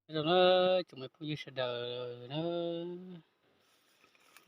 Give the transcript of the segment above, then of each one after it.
Zoo na, tsoom me phooj ywg sawv daws na,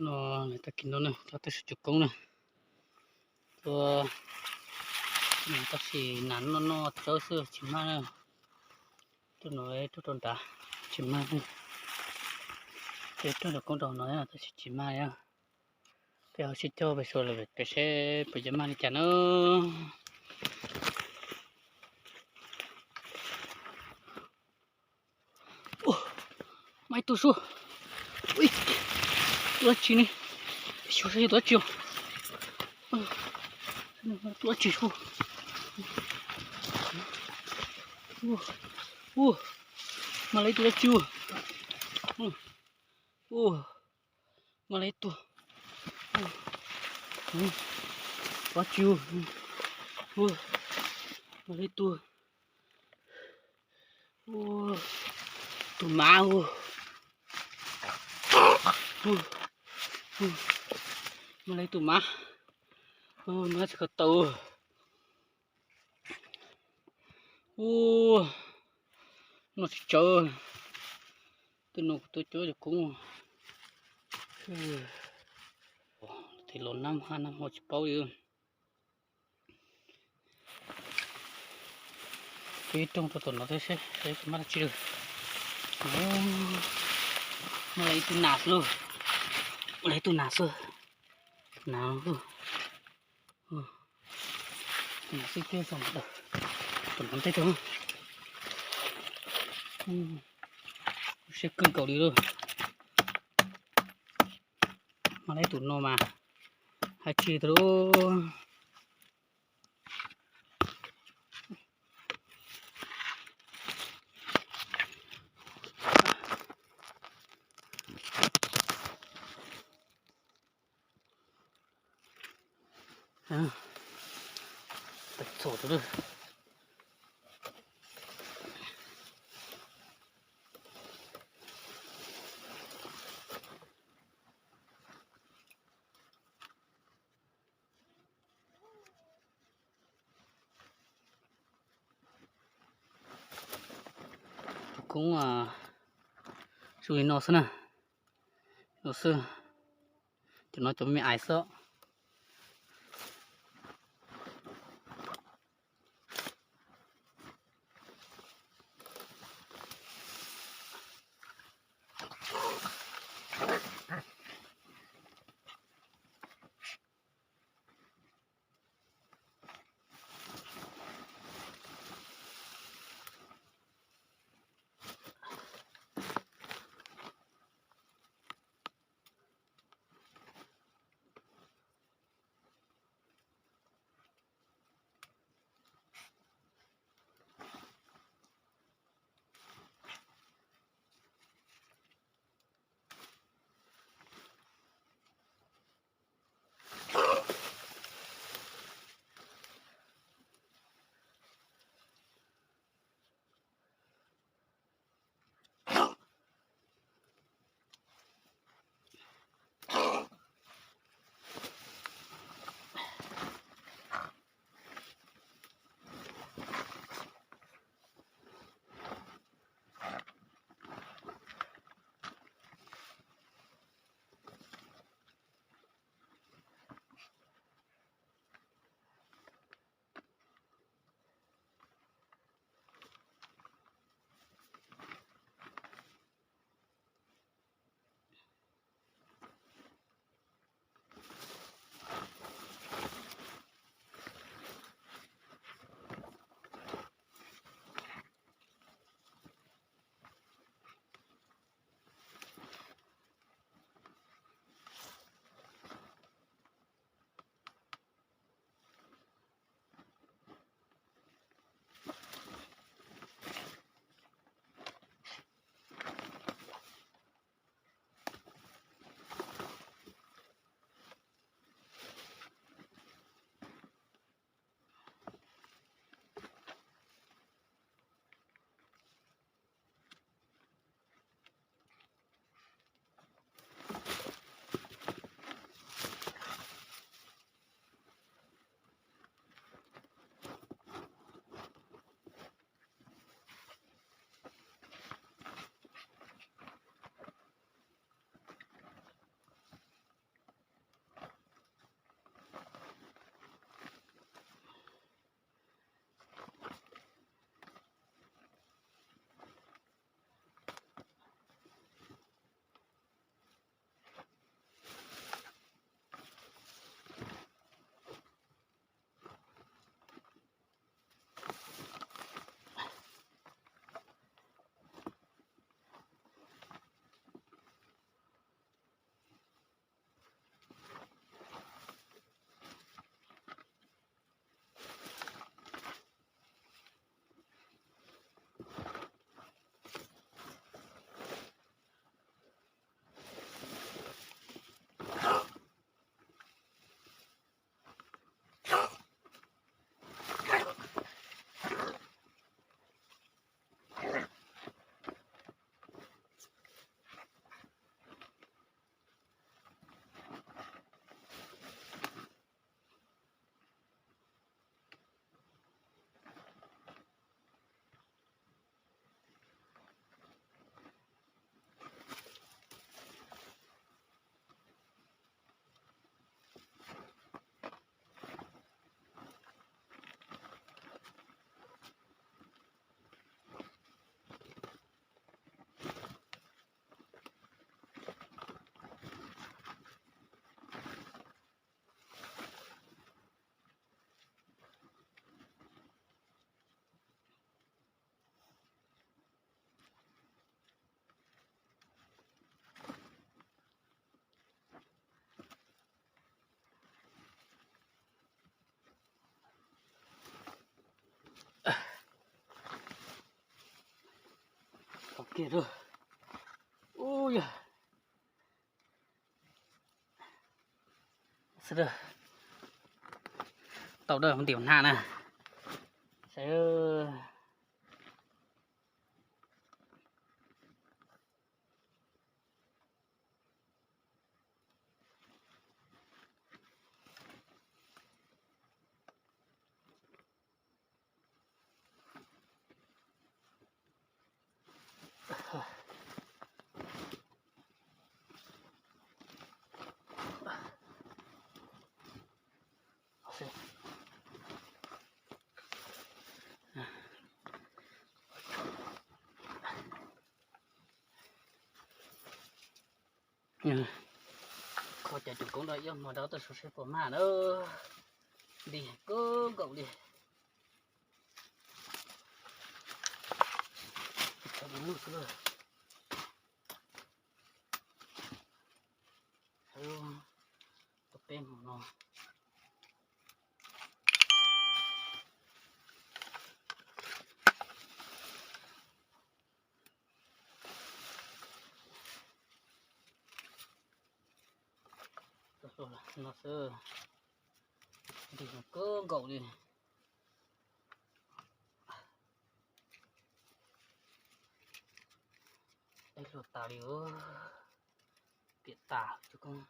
no lawv tag kis no na, tau tuaj saib cov koob na, tuaj, tab sis nas noj noj tsawb xwb tsis mag na. Tuaj no tuaj rau nrad tsis mag na. Ces tuaj nram koob rau no tab sis tsis mag na. Peb ho sib cog pem suas lawm pem seb puas yuav mag li cas na. Mas ib tug sua, tus dab tsi ne, xyov saib yog tus dab tsi os, tus dab tsi sua, ua, ua, mag li tus dab tsi ua, ua, mag li tus, tus dab tsi ua, ua, mag li tus, ua, tus mav ua, mag li tus mav, mav tsis kho tau. Ua, noj tsis tsawg, tej no kuv tuaj cuab cov koob, tes los nab hab nab hmo tsis paub li. Peb rooj rau tom no thiab seb puas mag dab tsi lawm. Mag li ib tug nas xwb lauj, mag li ib tug nas xwb, nas xwb. Nas xwb thiab, tom no ntej rau, siab kawg nkaus li lauj. Mag li tus no mas hais tsis tau lauj. Tawm txhom rau lawm. Tus koob zoo li no xwb na, no xwb, cov no cov me ais xwb. Tau kiag lawm. Ub yog, tau dawb ntim hna na. Saib. Kho cov cov koob no ib hmo rau tuaj saib puas mag na. Nti kawg nkaus li. Tau peb hmo no. No xwb, nti kawg nkaus li. Dej hluas tas li, piam tas tsis koob.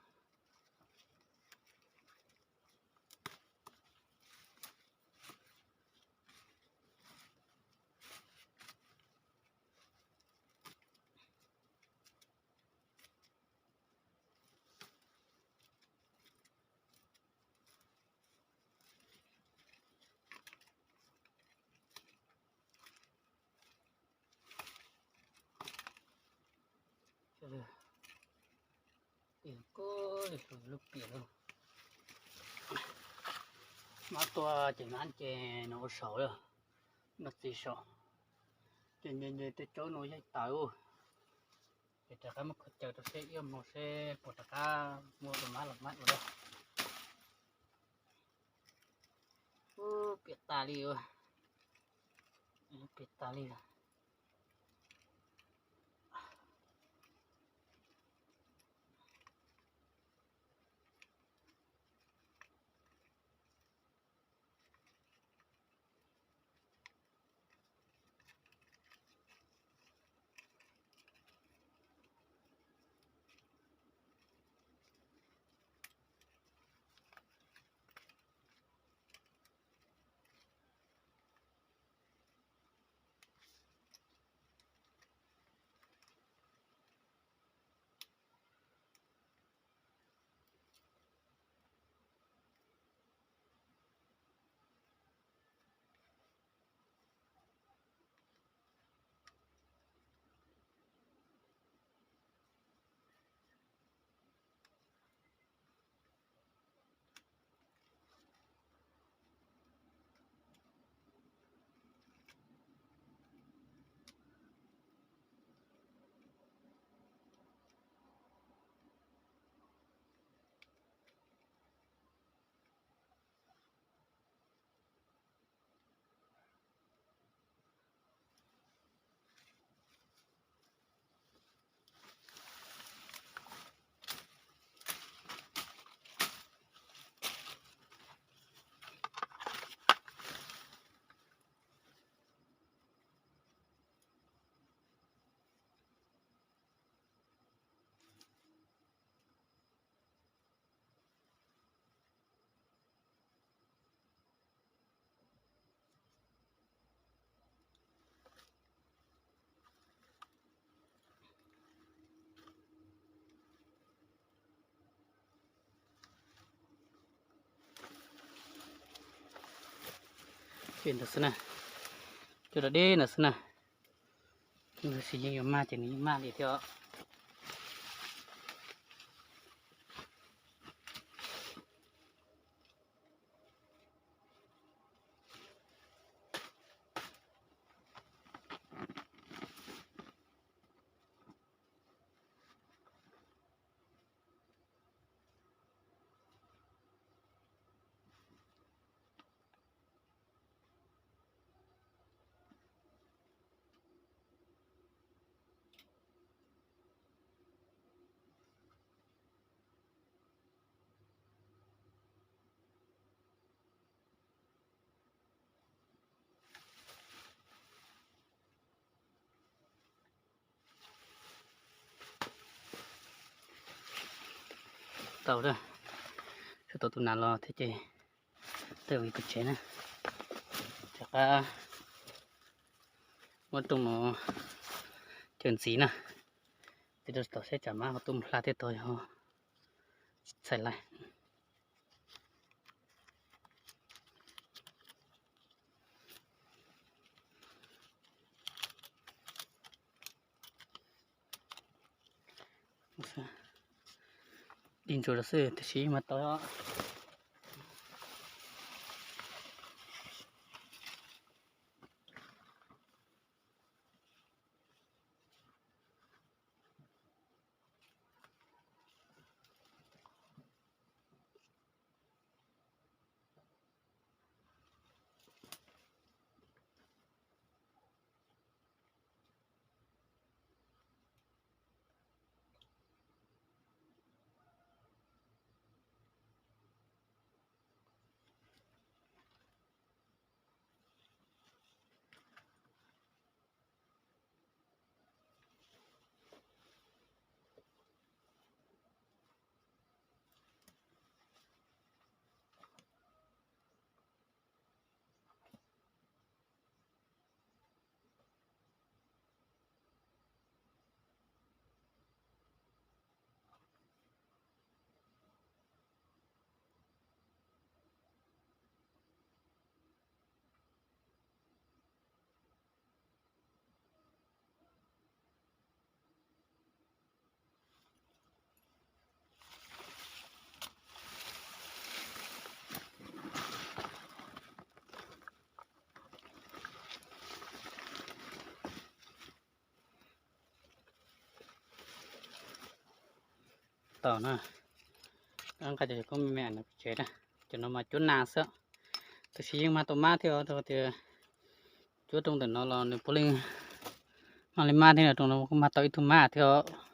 Kub li lub piam lawm. Mab tua ces mab ces nws ua saum lawm, nws txiv saum. Ces nce nce tej tsob no yeej tawv, ces rov qab muab khaws caw rau seb ib hmo seb puas rov qab muaj tus mab los mab ua lawm. Ub, piam tas li, piam tas li. Ces ntawd xwb na, cua dog dig ntawd xwb na, tab sis yeej yuav mag ces nws yeej mag li thiab. tau a, tsuas tau tus nas los thiab ces tej ua ib tus tsev na. Rov qab muab rooj no cawm ntxiv na, tiv rau tsis tau seb tsam mab ho tuaj mus hla thiab tog yog tsis txhais lawm. Dig ntsuag rau xwb tiam sis yeej mag tau. Tau na, nqa cov koob me me no pem tsev na, cov no mas cuab nas xwb, tab sis yeej mag tau mab thiab os, rau qhov tias cuab rooj ntawm no los nws puav leej mag li mab thiab, rooj no kuj mag tau ib tug mab thiab os.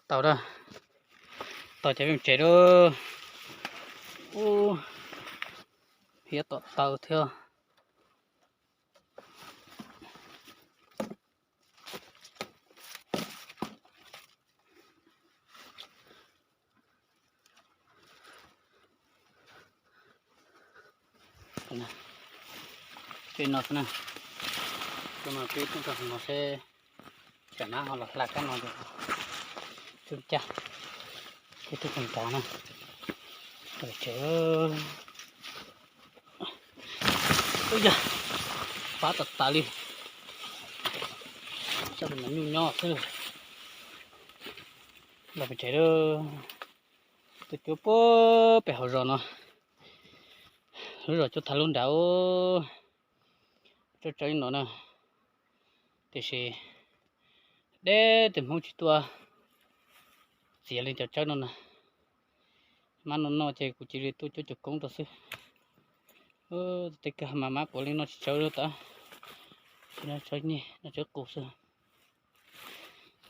Tau da, tau cov me tsev lawm. Ub, hiab tom taw thiab. Cov no xwb na, cov no peb tub rau hauv no seb tsam mab ho los hla kab no ces tub caj, peb tub tsis nrad na. Tsev, ub yog, pab tas tas li, sab pem no nyuj nyob xwb. Los pem tsev lawm, tus cuab puag pem hauv zos no, lub zos cuab thaiv lub nrad, tsawb tsawb li no na, tiam sis deb tes Hmoob tsis tuaj txiav li cov tsawb no na. Mab no noj ces kuv cia li tuaj cuab cov koob rau xwb. Tej kawg mas mab puav leej noj tsis tsawb li tas, tsis noj tsawb nyeg, noj tsawb qus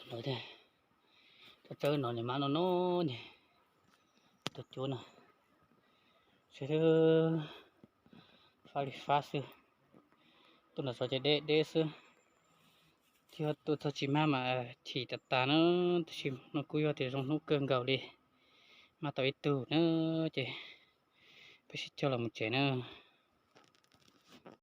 xwb. Cov tsawb no nws mab no noj nyeg, tus cuab no, seb fab li fab xwb. Tuaj nram zos ces deb deb xwb. Thiab tuaj txog tsis mab mas chim tas tas na, tab sis no kuj yog tias zoo hnub kawg nkaus li, mab tau ib tug na, ces peb sib cog los mus tsev na.